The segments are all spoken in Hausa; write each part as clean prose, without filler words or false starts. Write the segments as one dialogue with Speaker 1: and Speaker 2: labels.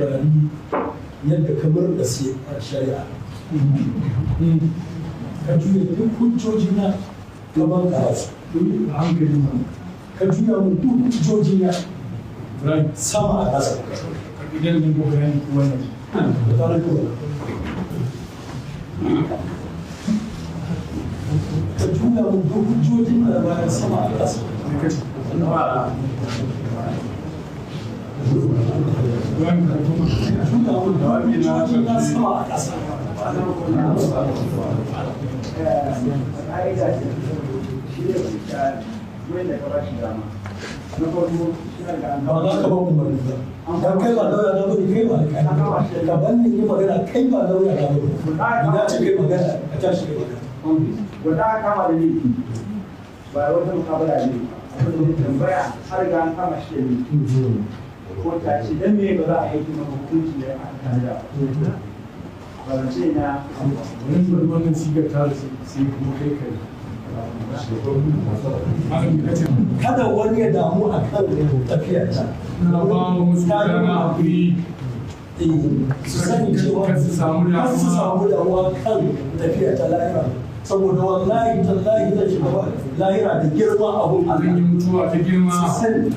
Speaker 1: Saurari yadda ka murɗa shari'a, ka juya duk hujjoji na gaban karatu.
Speaker 2: A hankali ma.
Speaker 1: Ka juya mun duk hujjoji na
Speaker 2: Ibrahim,
Speaker 1: sama a ƙasa.
Speaker 2: Idan nan ko bayani ko wannan.
Speaker 1: Da tare da ka juya mun duk hujjojin da bayan sama a ƙasa.
Speaker 2: Me kace? Ibrahim, ka tuma.
Speaker 1: Ka juya mun duk hujjoji na sama a ƙasa.
Speaker 3: Ƙa'ida ce shi ne wanda ka ba shi dama na farko shi da an
Speaker 1: Ba za ka ba umarni ba, dan kai ba lauya na bane, kai ba alƙali ka ban ni yi magana, kai ba lauya na bane. Ina ce kai magana, ka tashi kai magana.
Speaker 3: Wanda aka kama da laifi ba wata mukabala ne, abin da tambaya, har ga an kama shi da laifi, ko ta ce dan me ba za a yanke maka hukunci da aka tanada ba? Ba zance na.
Speaker 2: Wani bari wannan sigar ta rasu, sai kuma kai kai. Malam, ka ce.
Speaker 1: Kada wani ya damu a kan tafiyar ta.
Speaker 2: Na ba wa wasu dama hakuri.
Speaker 1: Eh, su sani cewa
Speaker 2: Kar su samu
Speaker 1: kar su
Speaker 2: damuwa.
Speaker 1: Samu damuwa kan tafiyar ta lahira, saboda wallahi tallahi zan shiga lahira da girma abun
Speaker 2: Zan yi
Speaker 1: Allah.
Speaker 2: mutuwa ta girma.
Speaker 1: Su sani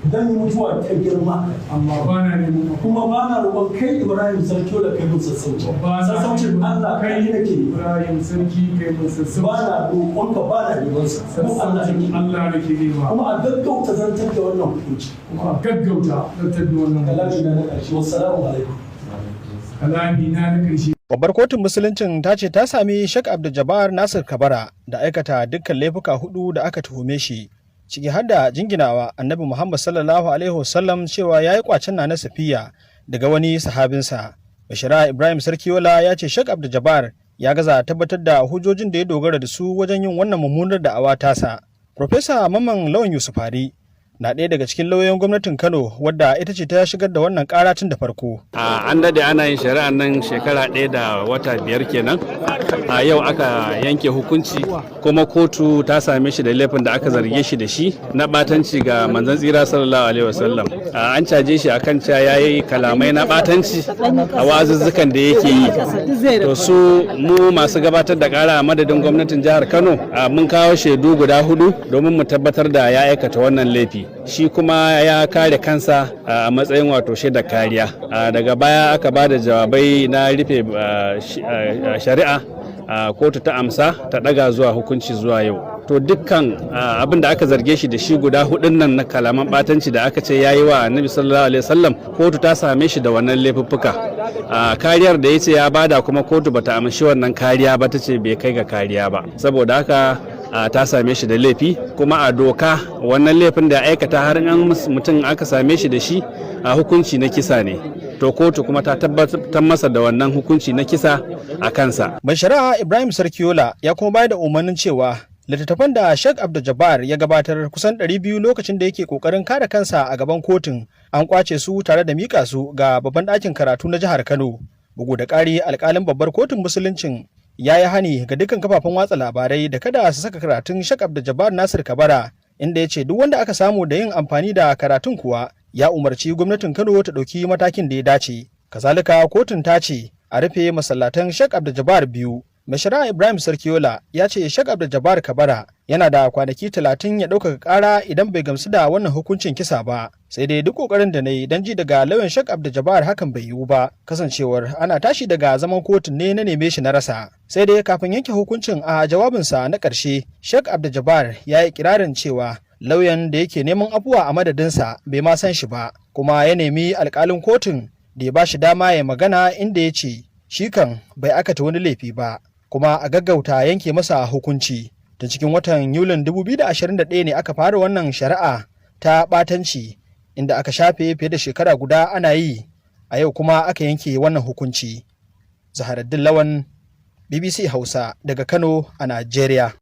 Speaker 1: dan mutuwa ta girma.
Speaker 2: Amma ba na neman
Speaker 1: Kuma ba na roƙon kai Ibrahim Sarki da kai mun sassauci.
Speaker 2: Ba na
Speaker 1: Sassaucin Allah kai nake.
Speaker 2: Ibrahim Sarki, kai mun sassauci.
Speaker 1: Ba na roƙonka, ba na neman sa kuma Allah
Speaker 2: Sassaucin
Speaker 1: nake.
Speaker 2: Allah nake nema.
Speaker 1: Kuma a gaggauta zantar da wannan hukunci.
Speaker 2: Kuma a gaggauta zartar da wannan
Speaker 1: Kalami na na ƙarshe, wassalamu alaikum.
Speaker 2: Kalami na na ƙarshe.
Speaker 4: Babbar kotun musuluncin ta ce ta sami Sheikh Abdul Jabbar Nasir Kabara da aikata dukkan laifuka hudu da aka tuhume shi, ciki har da jinginawa Annabi Muhammad sallallahu alaihi wasallam cewa ya yi kwacen na Safiya daga wani sahabinsa. Bashira Ibrahim Sarkiyola ya ce Sheikh Abdul Jabbar ya gaza tabbatar da hujjojin da ya dogara da su wajen yin wannan mummunar da'awa tasa. Profesa Mamman Lawan Yusufari na ɗaya daga cikin lauyoyin gwamnatin Kano wadda ita ce ta shigar da wannan ƙara tun da farko.
Speaker 5: An dade ana yin shari'ar nan, shekara 1 da wata 5 kenan. A yau aka yanke hukunci, kuma kotu ta same shi da laifin da aka zarge shi da shi na batanci ga Manzon tsira sallallahu alaihi wasallam. An caje shi akan cewa ya yi kalamai na batanci a wazuzzukan da yake yi. To, su mu masu gabatar da kara a madadin gwamnatin jihar Kano, mun kawo shaidu guda hudu domin mu tabbatar da ya aikata wannan laifi. Shi kuma ya kare kansa a matsayin wato shaidar kariya. Daga baya aka ba da jawabai na rufe shari'a, kotu ta amsa ta daga zuwa hukunci zuwa yau. To, dukkan abin da aka zarge shi da shi guda hudun nan na kalaman batanci da aka ce ya yi wa Annabi sallallahu alaihi wasallam, kotu ta same shi da wannan laifuffuka. Kariyar da ya ce ya bada kuma, kotu bata amshi wannan kariya ba, ta ce bai kai ga kariya ba. Saboda haka ta same shi da laifi. Kuma a doka, wannan laifin da ya aikata, har an mutum aka same shi da shi, a hukunci na kisa ne. To, kotu kuma ta tabbatar masa da wannan hukunci na kisa a kansa.
Speaker 4: Mai shari'a Ibrahim Sarkiyola ya kuma bayar da umarnin cewa littattafan da Sheikh Abdul Jabbar ya gabatar kusan 200 lokacin da yake kokarin kare kansa a gaban kotun, an kwace su tare da mika su ga babban ɗakin karatu na jihar Kano. Bugu da ƙari, alƙalin babbar kotun musuluncin ya yi hani ga dukkan kafafen watsa labarai da kada su saka karatun Sheikh Abdul Jabbar Nasir Kabara, inda ya ce duk wanda aka samu da yin amfani da karatun kuwa, ya umarci gwamnatin Kano ta ɗauki matakin da ya dace. Kazalika, kotun ta ce a rufe masallatan Sheikh Abdul Jabbar biyu. Mai shari'a Ibrahim Sarkiyola ya ce Sheikh Abdul Jabbar Kabara yana da kwanaki 30 ya ɗaukaka ƙara idan bai gamsu da wannan hukuncin kisa ba. Sai dai duk ƙoƙarin da na yi don ji daga lauyan Sheikh Abdul Jabbar, hakan bai yiwu ba, kasancewar ana tashi daga zaman kotun ne na neme shi na rasa. Sai dai kafin yanke hukuncin, a jawabinsa na ƙarshe, Sheikh Abdul Jabbar ya yi kirarin cewa lauyan da yake neman afuwa a madadinsa bai ma san shi ba, kuma ya nemi alƙalin kotun da ya ba shi dama ya magana, inda ya ce shi kan bai aikata wani laifi ba, kuma a gaggauta yanke masa hukunci. Tun cikin watan Yulin 2021 ne aka fara wannan shari'a ta ɓatanci, inda aka shafe fiye da shekara guda ana yi, a yau kuma aka yanke wannan hukunci. Zaharaddin Lawan, BBC Hausa, daga Kano a Najeriya.